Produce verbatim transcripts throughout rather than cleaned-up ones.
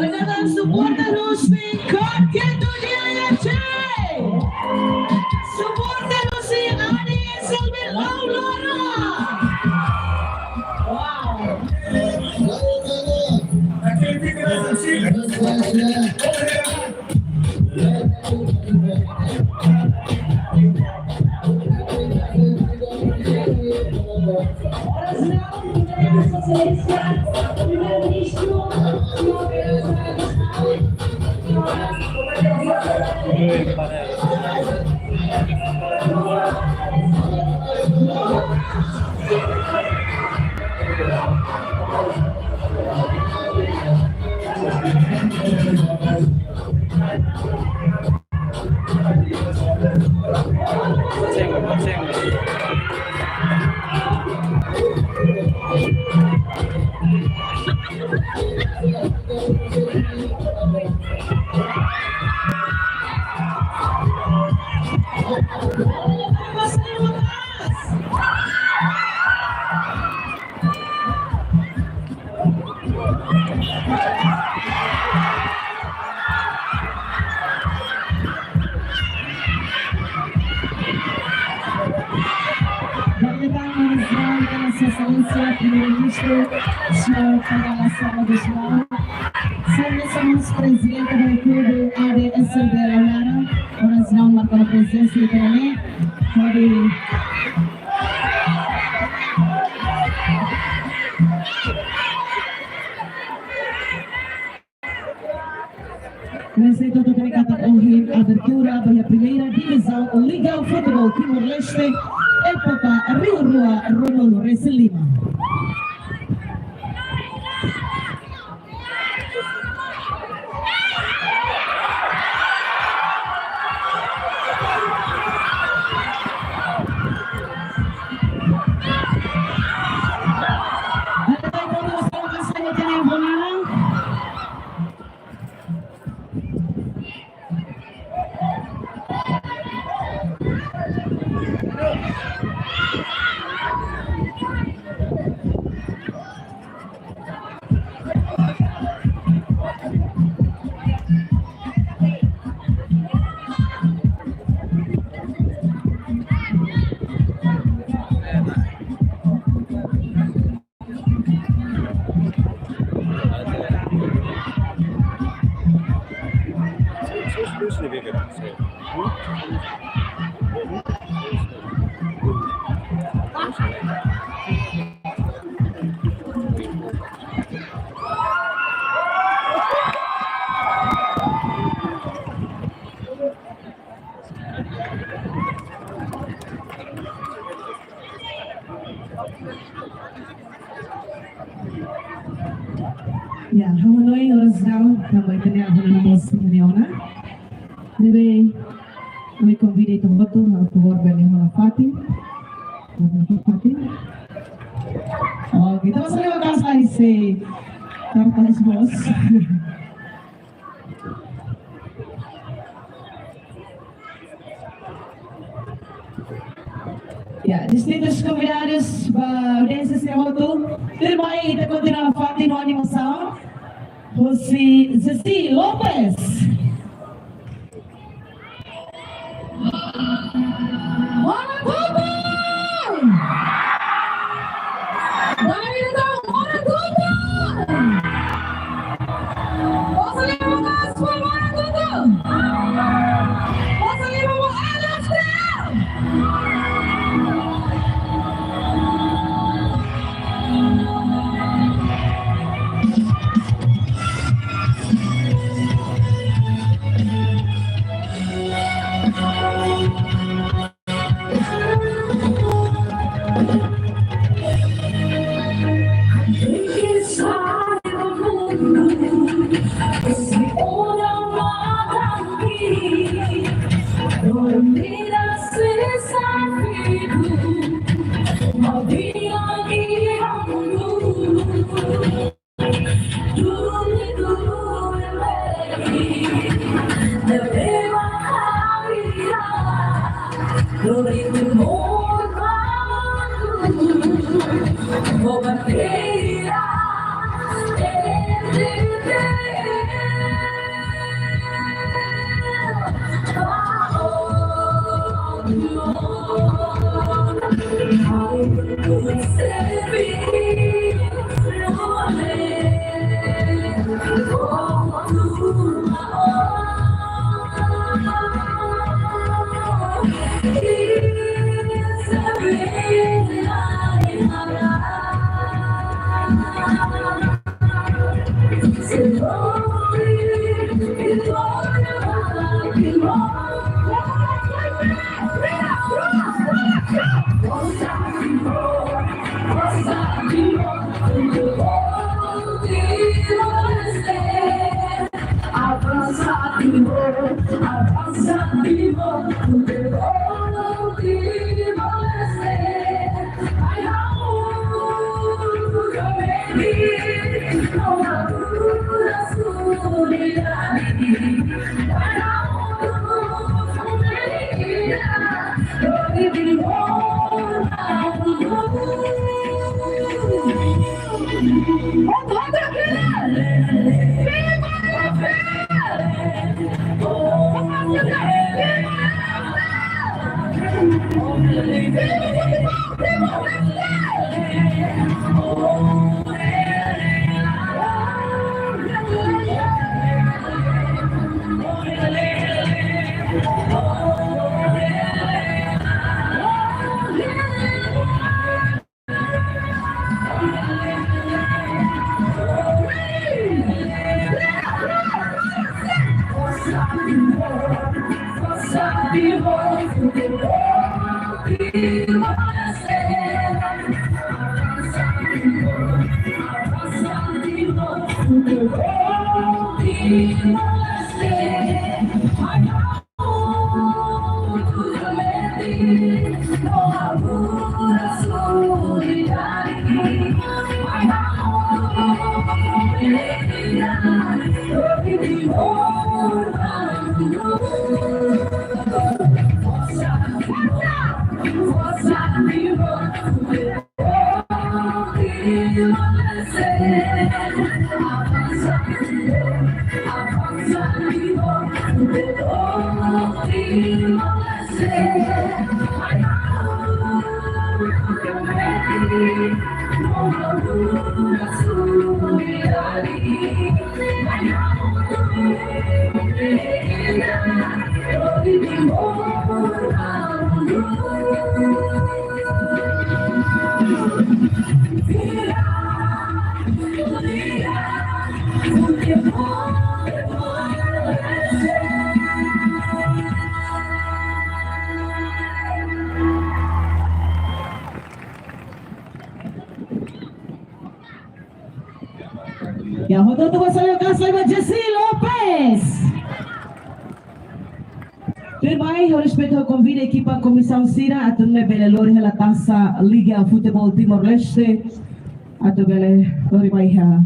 Dada suporta nos, Koke Dunia ya, che. Suporta nos, A D S L B Laulora. Wow. Dada tan, Sua Exelénsia Primeiru-Ministru, Señór Kay Rala Xanana Gusmão, Sua Exelénsia Prezidente do Clube A D S L B Laulora, oras dau marka prezensa iha ne'e, hodi Nesse todo mercado ohin abertura ba iha primeira divizaun Liga Futeból Timor-Leste, époka rihun rua ruanulu-resin-lima. Ya, ha'u hanoin oras dau, tanba ita-nia hanoin mós ita-nia ona. Ne'ebé, ami konvida ita hotu, halo favór bele hola fatin. Hola fatin. Oh, ita mós leva kas lai se kartaz mós. Ya, distintus konvidadus ba audiénsia sira hotu, tuirmai ita kontinua fatin ho animasaun. Husi Zezi Lopes. Mana Tutu! Dari Tutu, Mana Tutu! Bosa lima belas, Mana Tutu! Bosa lima belas, L F T! Ya, hotu-hotu basa liu kaas lai ba Jesse Lopes. Tuirmai, ho respeitu, konvida ekipa komisaun sira atu nune'e bele lori hela taxa Liga Futebol Timor-Leste, atu bele lori ba iha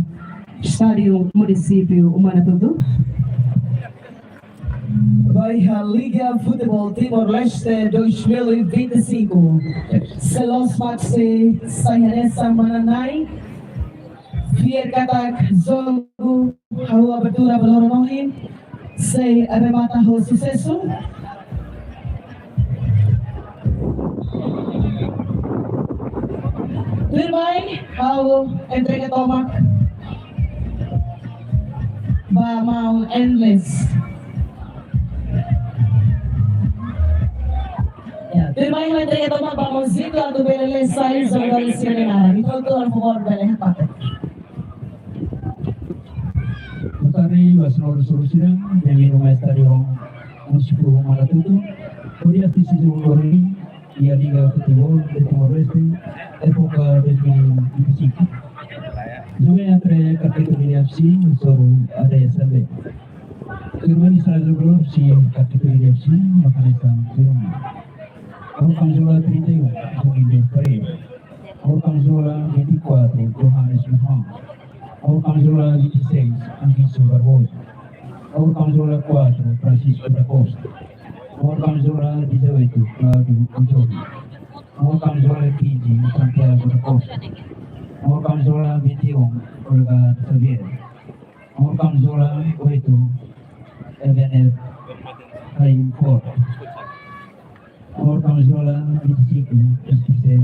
Estádiu Munisípiu Manatuto. Ba iha Liga Futebol Timor-Leste dois mil e vinte e cinco. Se loos mak sei sai hanesan manán-na'in, fiar katak jogu hahú abertura ba loron ohin sei remata ho susesu. Tuirmai, ha'u entrega tomak ba maun Endless. Ya, tuirmai ha'u entrega tomak ba maun Zito atu bele lee sai jogadór sira-nia naran. Entaun, por favor, bele hatete. Boa tarde, ba señór sira, bem-vindo ao Estádiu Munisípiu Manatuto. Hodi asiste jogu loron ohin iha Liga Futebol de Timor-Leste, época dois mil e vinte e cinco. Jogu entre Kartitutu F C, husi A D S L B. Tuirmai, jogadór husi Kartitutu F C, mak hanesan tuirmai. Ho kamizola trinta e um, Juninho Pereira. Ho kamizola vinte e quatro, Johannes Mohamed. Ho kamizola vinte e seis, Anguiço Barbosa. Ho kamizola quatro, Francisco da Costa. Nomor kamizola dezoito, Claudio Antonio. Nomor kamizola quinze, Santiago da Costa. Nomor kamizola vinte e um, Olga Xavier. Nomor kamizola oito, Ebenezer Caio Ford. Nomor kamizola vinte e cinco, José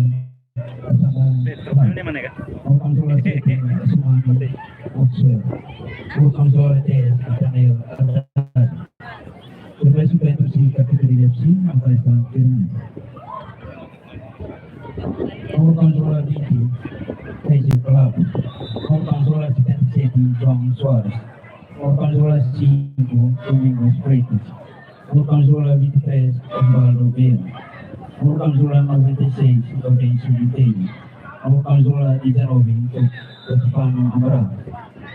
Saban. Nomor kamizola sete, Asmani Oxo. Nomor kamizola dez, Daniel Haddad. Nomor suplente, si kategoria F C, Rafael Firmino. Nomor kamizola vinte, Sérgio Calab. Nomor kamizola setenta e sete, João Soares. Nomor kamizola cinco, Domingos Freitas. Nomor kamizola vinte e três, Osvaldo Belo. Nomor kamizola noventa e seis, Gaudêncio Monteiro. Nomor kamizola dezanove, Stefano Amaral.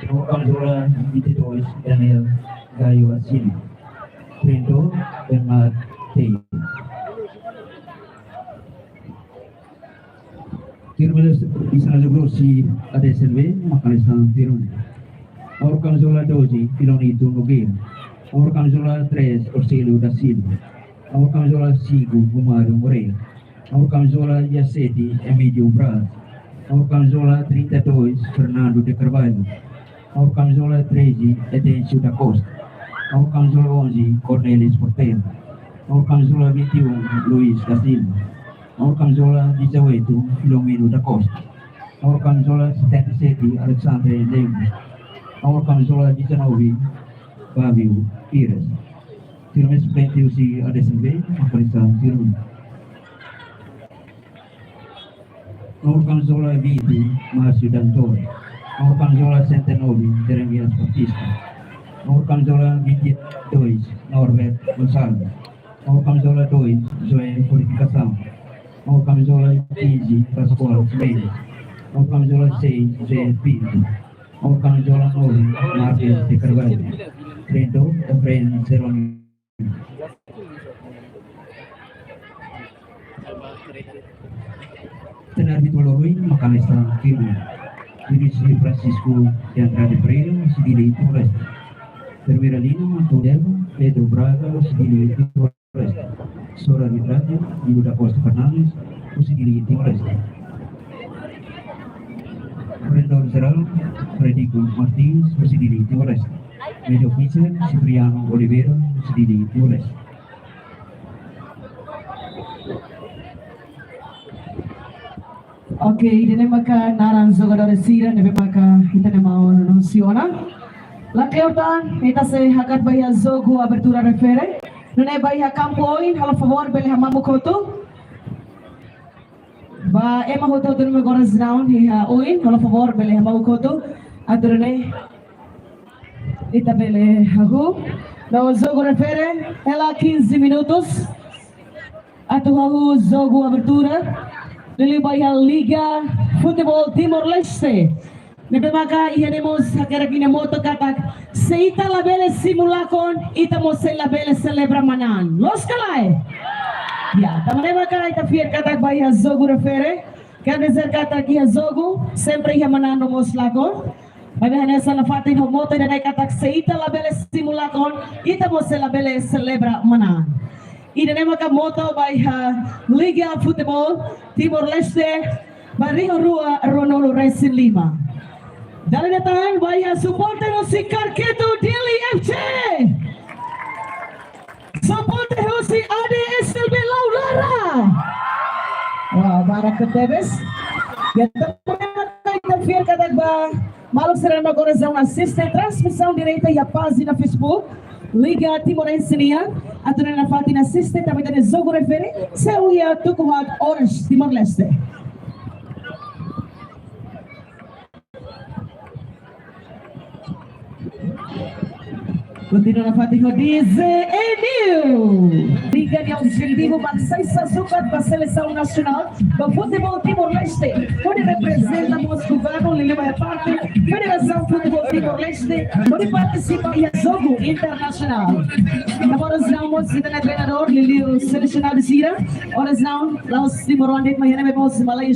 Nomor kamizola vinte e dois, Daniel Gaio Assina. Treinadór, Bernard Tei. Firmino, Isana Joglosi, A D S L B, Makan Isana Firmino. Nomor kamizola doze, Filonito Nogueira. Nomor kamizola três, Orcílio da Silva. Nomor kamizola cinco, Romário Moreira. Nomor kamizola dezassete, Emílio Braz. Nomor kamizola trinta e dois, Fernando de Carvalho. Nomor kamizola treze, Edêncio da Costa. Nomor kamizola onze, Cornelis Portela. Nomor kamizola vinte e um, Luis da Silva. Nomor kamizola dezoito, Filomeno da Costa. Nomor kamizola setenta e sete, Alexandre Lemos. Nomor kamizola dezanove, Fábio Pires. Firme suplente husi A D S B, Makan Isana Firmino. Nomor kamizola vinte, Márcio Dantor. Nomor kamizola sessenta e nove, Jeremias Batista. Nomor kamizola vinte e dois, Norbert Gonçalves. Nomor kamizola dois, Joé Purificação. Nomor kamizola quinze, Pascoal Mendes. Nomor kamizola seis, José Pinto. Nomor kamizola nove, Marcos de Carvalho. Treinadór, Efraim Jerónimo. Senar árbitru loron oin, Makan Isana Firmino. Inísiu, Francisco de Andrade Pereira, husi Dili, Timor-Leste. Primeira linha, António Delva, Pedro Braga, husi Dili, Timor-Leste. Setor arbitragem, Nilo da Costa Fernandes, husi Dili, Timor-Leste. Koordenadór jerál, Frederico Martins, husi Dili, Timor-Leste. Médiu ofísiu, Cipriano Oliveira, husi Dili, Timor-Leste. Oke, ida-ne'e maka naran jogadór sira ne'ebé maka ita-nia maun anuncia ona. Lakleur tan, ita sei hakat ba iha jogu abertura refere. Nune'e ba iha kampu oin, halo favór bele hamamuk hotu. Ba ema hotu-hotu ne'ebé agora daudaun iha oin, halo favór bele hamamuk hotu. Atu nune'e ita bele hahú. No jogu refere, hela quinze minutos. Atu hahú jogu abertura. Liuliu ba iha Liga Futeból Timor-Leste. Ne'ebé maka iha ne'e mós hakerek nia moto katak, se ita labele simu lakon, ita mós sei labele selebra manán. Loos ka lae? Ya, tanba ne'e maka ita fiar katak ba iha jogu refere. Quer dizer katak iha jogu, sempre iha manán no mós lakon. Maibé hanesan nafatin ho moto ida-ne'e katak se ita labele simu lakon, ita mós sei labele selebra manán. Ida-ne'e maka moto ba iha Liga Futeból Timor-Leste, ba rihun rua ruanulu resin lima. Dala ida tan ba iha suporter husi Kharketu Dili F C. Suporter husi A D S L B Laulara. Wah, barak tebes. Ya, tanba ne'e ita fiar katak ba maluk sira ne'ebé agora daudaun asiste transmisaun direta iha pájina Facebook Liga Timorense nian, atu nune'e nafatin asiste tanba ita-nia jogu refere, sei iha tuku haat oras Timor-Leste. Kontinua nafatin ho D Z N U. Liga nia objetivu ba sai sasukat ba selesaun nasionál ba futeból Timor-Leste, hodi reprezenta mós governu, liuliu ba parte Federasaun Futeból Timor-Leste, hodi partisipa iha jogu internasionál. Tanba oras daudaun mós ita-nia treinadór, liuliu selesionadu sira, oras daudaun la'ós timoroan de'it, maibé mós malae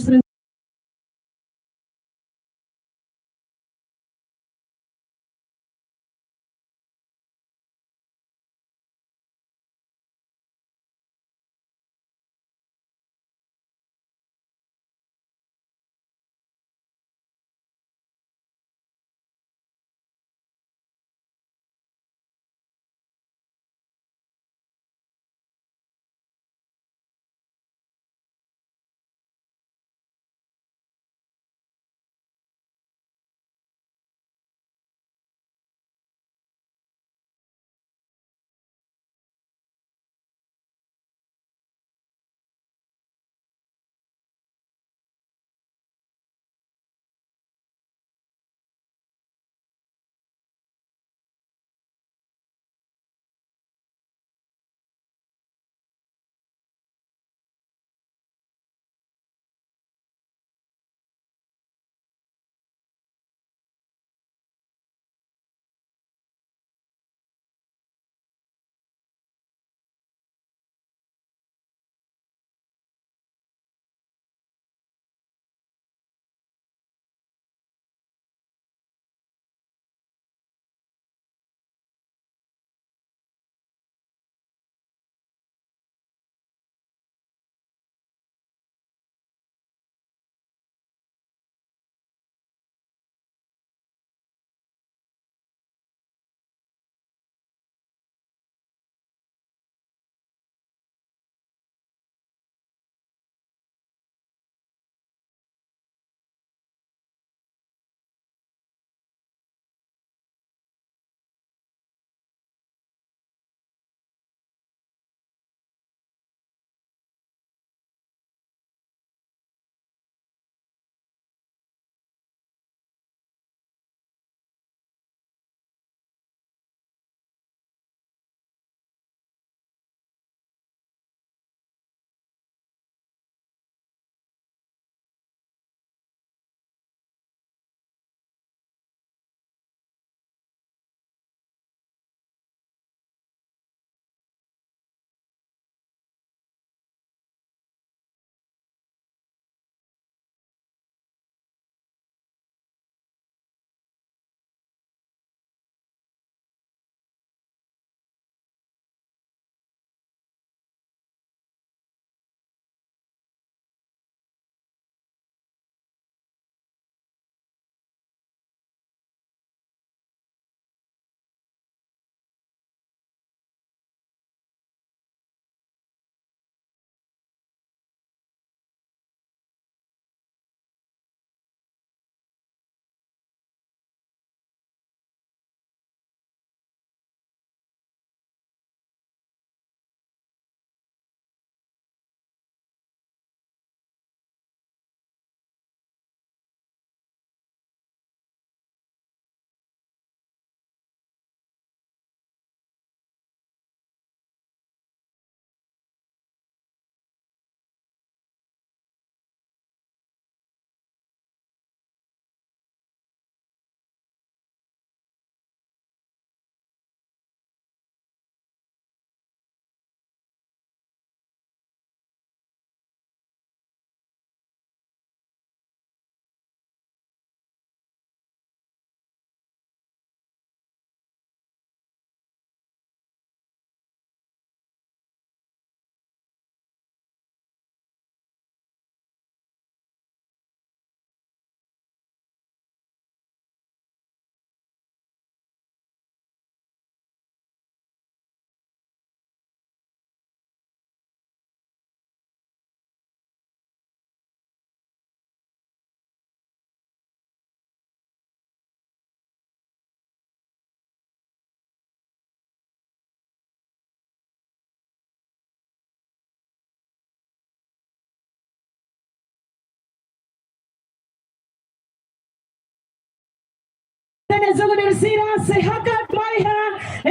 Jogadór sira sei hakat mai iha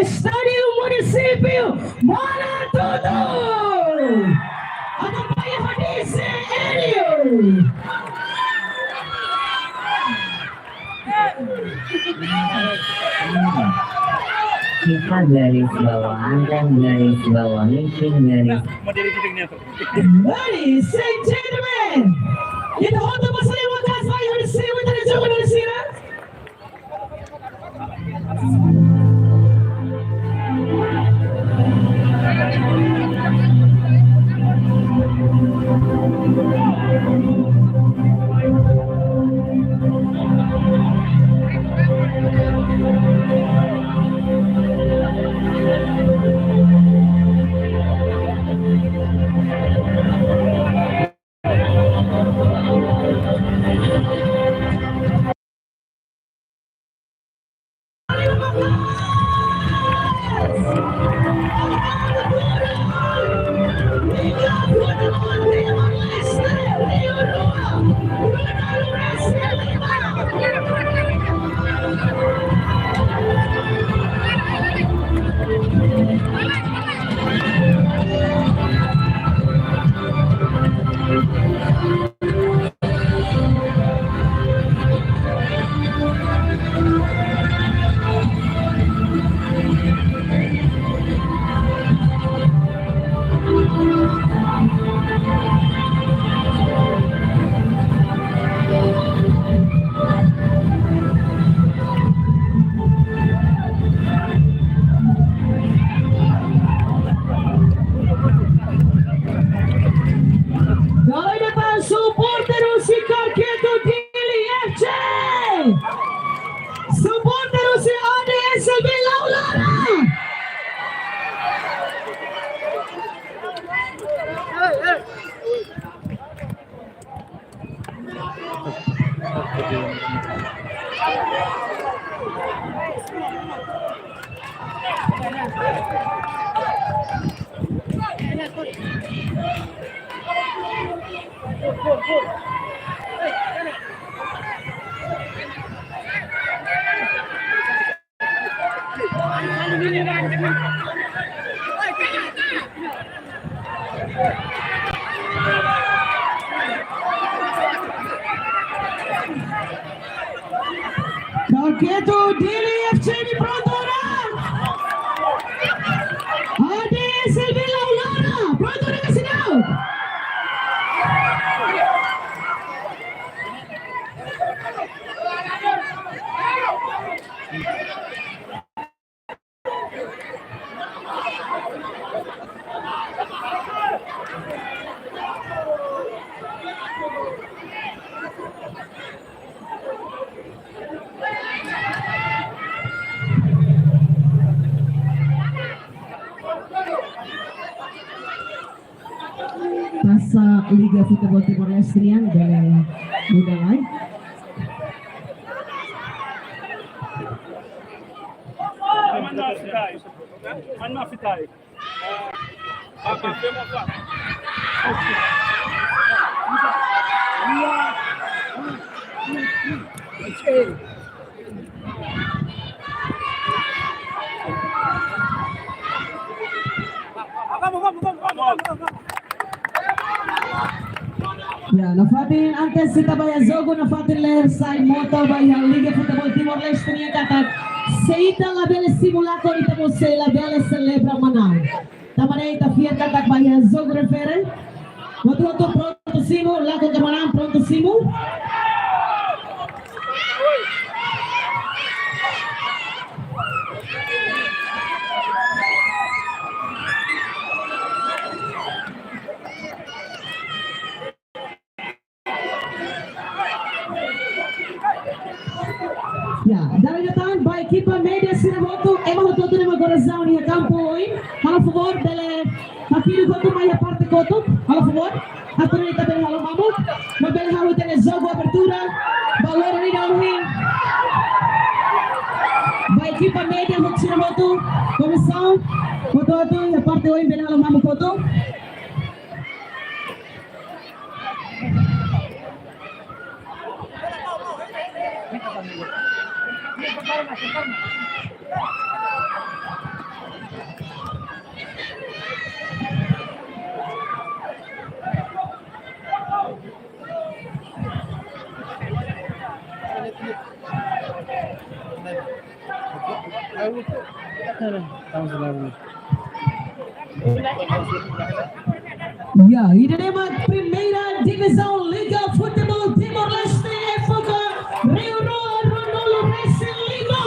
Estádiu Munisípiu Manatuto. Akompaña ho D C Hélio. Kita garis bawah, angkat garis bawah, meeting garis. Ladies and gentlemen, ita hotu basa liman kas mai hodi simu ita-nia jogadór sira. Dala ida tan supporter husi Karketo Dili F C. Supporter husi A D S B Laulara. Karketo Dili F C nia prontu ona. A D S B Laulara prontu ona ka seidauk? Tasak Liga Futeból Timor-Leste nian bele muda lai. Ya, nafatin antes ita ba iha jogu, nafatin ler sai moto ba iha Liga Futeból Timor-Leste nian katak se ita labele simu lakon, ita mós sei labele selebra manán. Tanba ne'e ita fiar katak ba iha jogu refere. Hotu-hotu prontu simu, lakon ka manán prontu simu. Ya, dala ida tan ba ekipa média sira hotu, ema hotu-hotu ne'ebé agora iha kampu oin. Halo favór, bele hakiduk hotu mai iha parte kotuk. Halo favór, atu nune'e ita bele halo mamuk, no bele halo ita-nia jogu abertura ba loron ida ohin. Ba ekipa média hotu sira hotu, komisaun hotu-hotu iha parte oin bele halo mamuk hotu. Ya, ida-ne'e mak Primeira Divisão Liga Futebol Timor-Leste, époka Rio Roa ruanulu resin lima.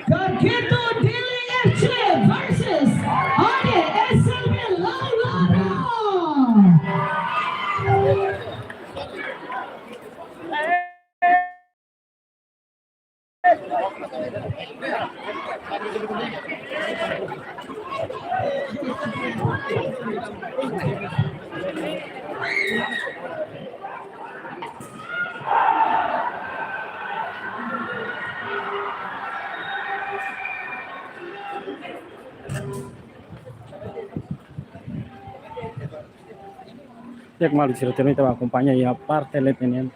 Karketo Dili F C versus A D S L B Laulara. Di'ak, maluk sira, ita bá akompaña iha parte leten nian.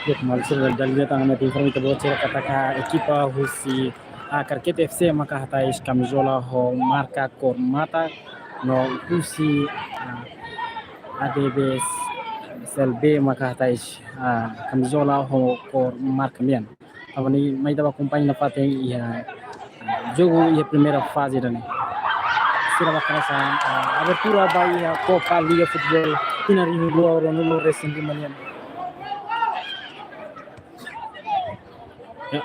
Di'ak, maluk sira, dala ida tan ami informa ita-boot sira katak ekipa husi, ah, Karketo F C maka hatais kamizola ho marka kór matan, no husi, ah, A D B S L B maka hatais, ah, kamizola ho kór marka mean. Agora ne'e mai ita bá akompaña nafatin iha, ah, jogu iha primeira faze ida-ne'e. Sira bá hanesan, ah, abertura ba iha Copa Liga Futebol tinan rihun rua ruanulu resin lima nian. Ya.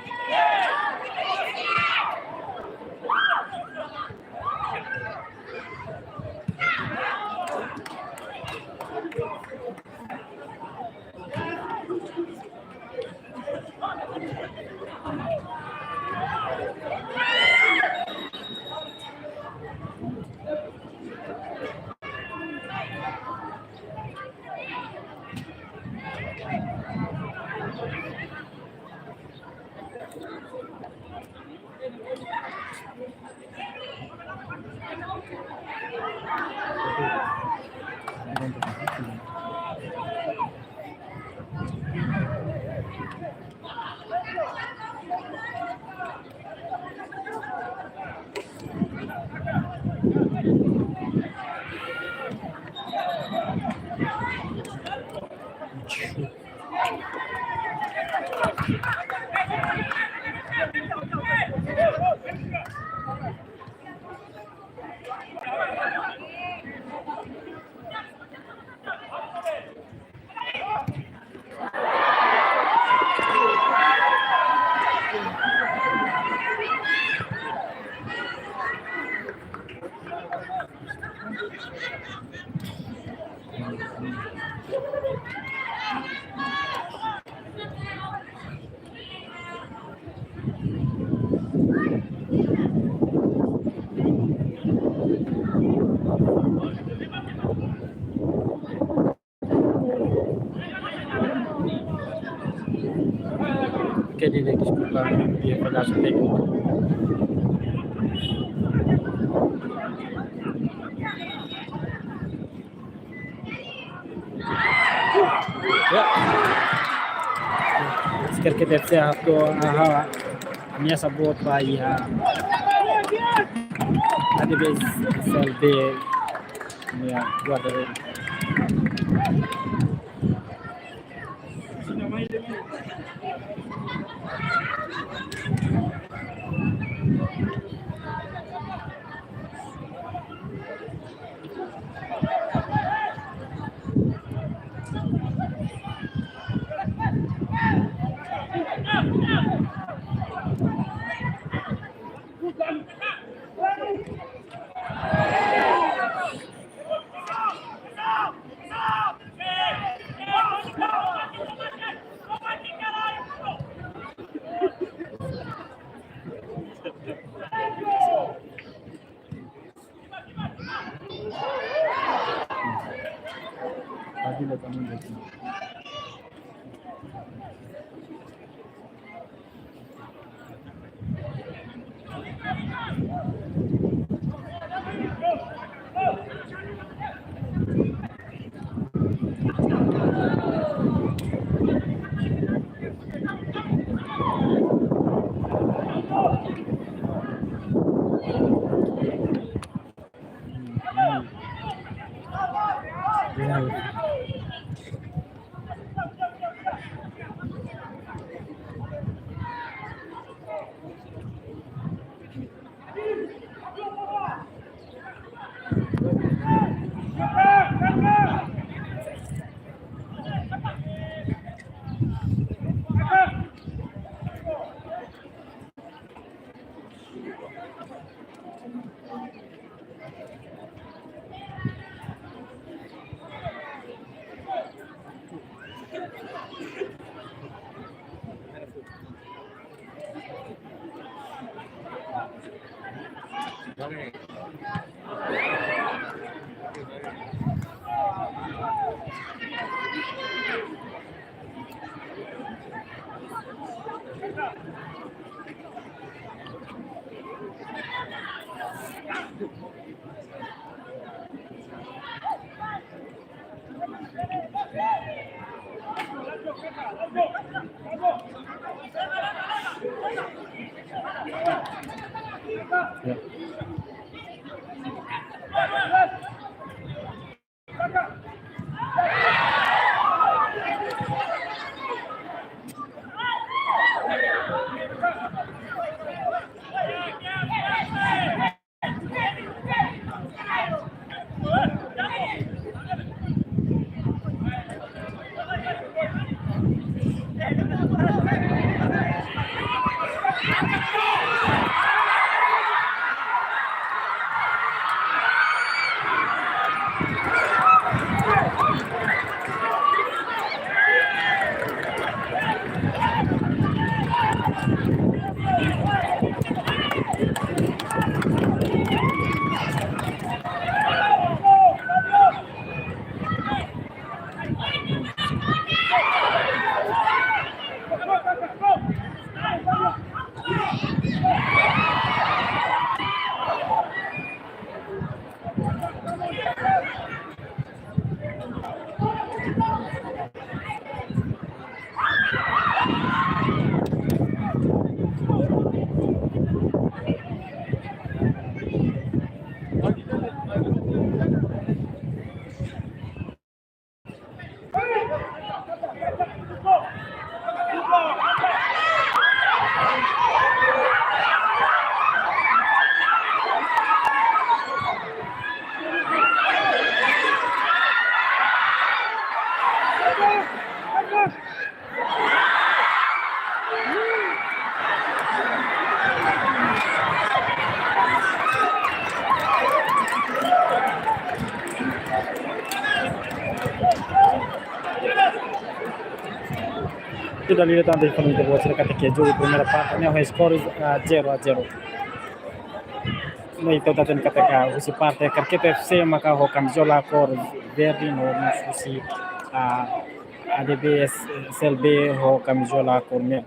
Quer dizer, desculpa, ia fallar su técnico. Ya. Sekitar kita siap tu, aha, ameasa boot ba iha. Ada bes S L B. Ya, guarda. Ya. Dali ida tan ita fó-hanoin ita-boot sira katak jogu primeira parte ne'e ho skor, ah, zero a zero. No ita hatene katak husi parte Krakatau F C maka ho kamizola kór verde, no mós husi, ah, A D B S C L B ho kamizola kór meru.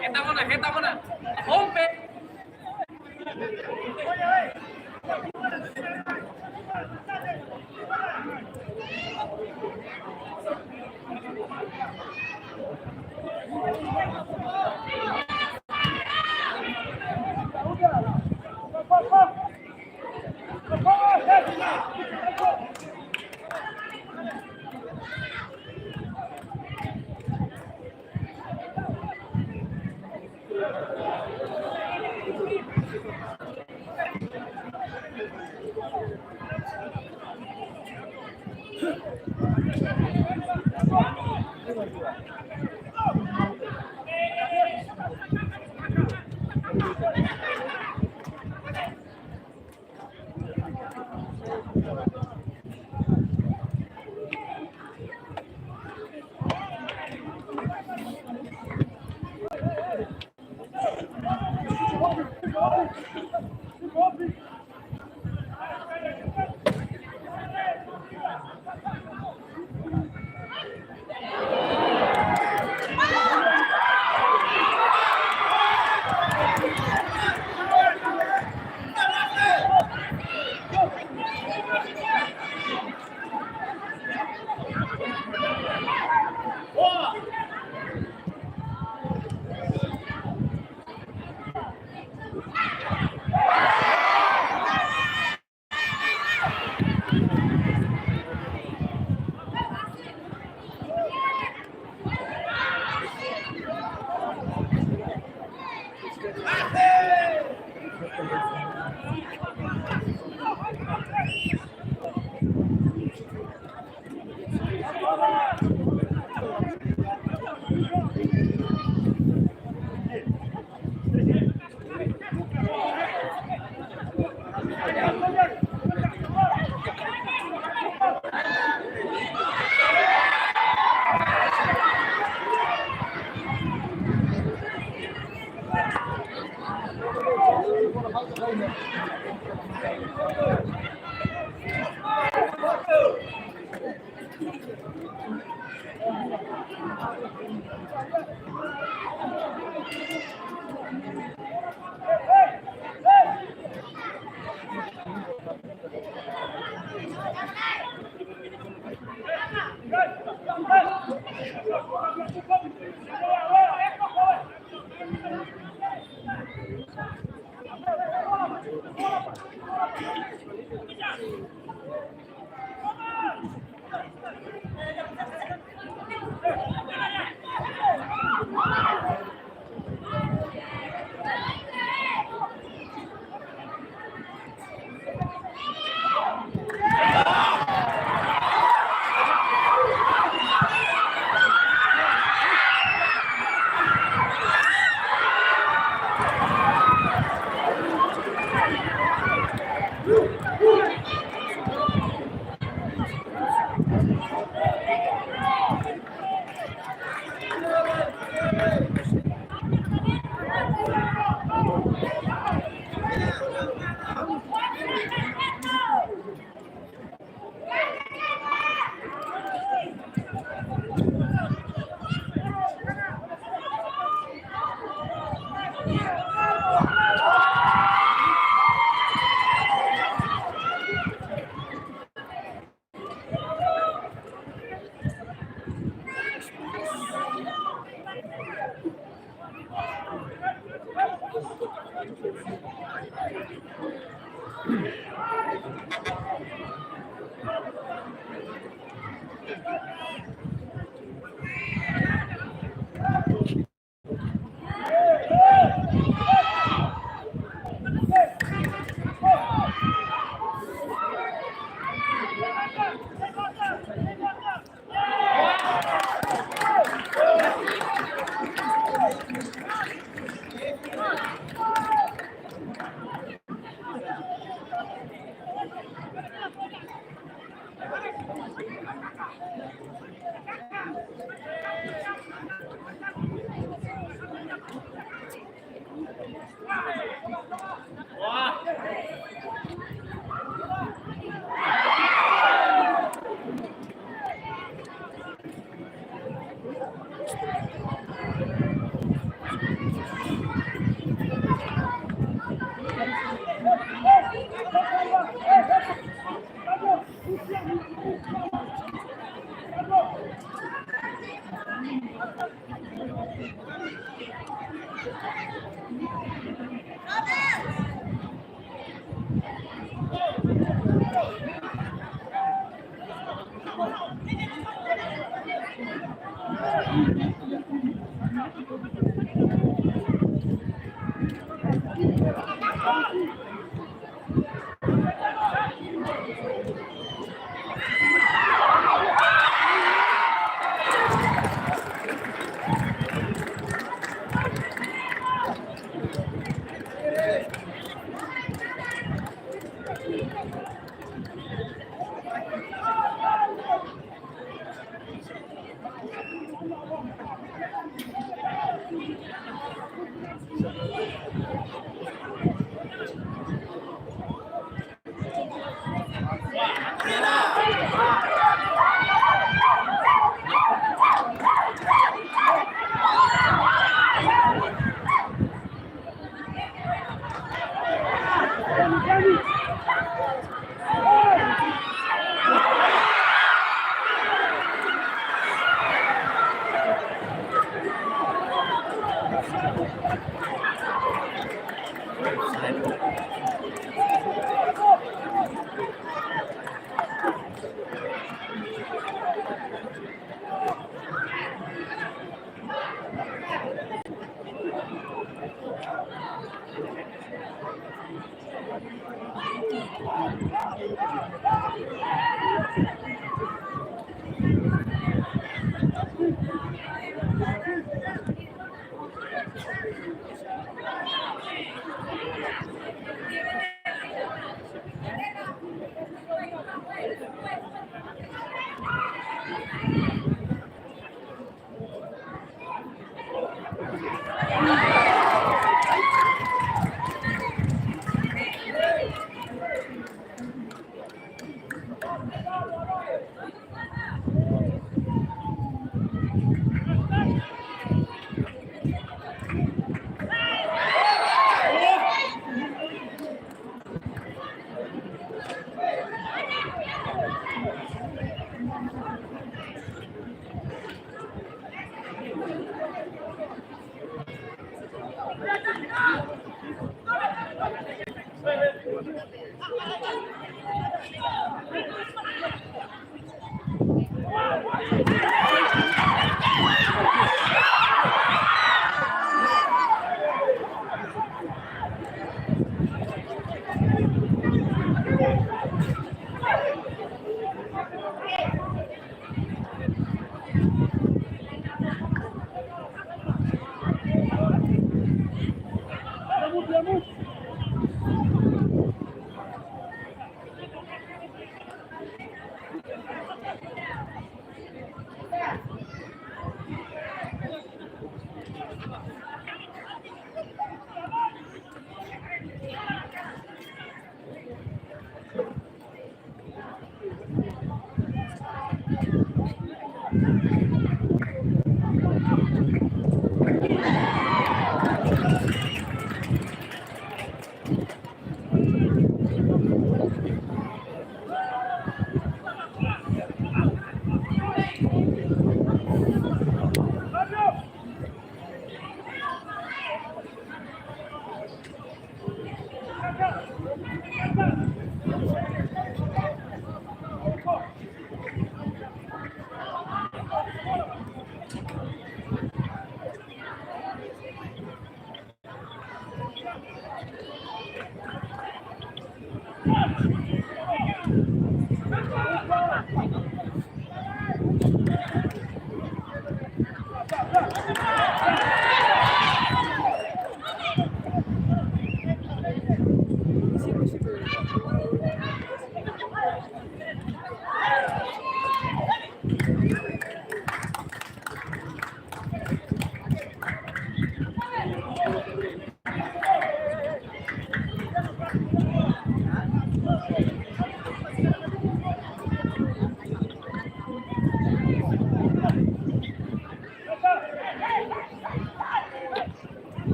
Heta mana, heta mana. Hompe.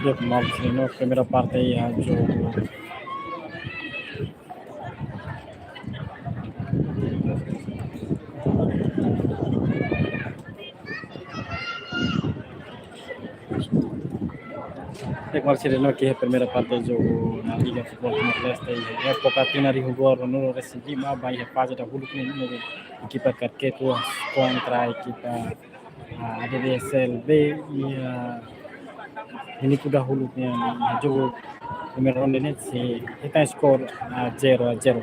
Di'ak, maluk sira, no primeira parte iha jogu. Di'ak, maluk sira, no iha primeira parte jogu iha Liga Futeból Timor-Leste, iha époka tinan rihun rua ruanulu resin lima, ba iha faze dahuluk ne'e, ne'e ekipa Karketu kontra ekipa, ah, A D D S L B, iha, ah, minutu dahuluk ne'e, jogu primeira ronda ne'e sei hetan skor, ah, zero a zero.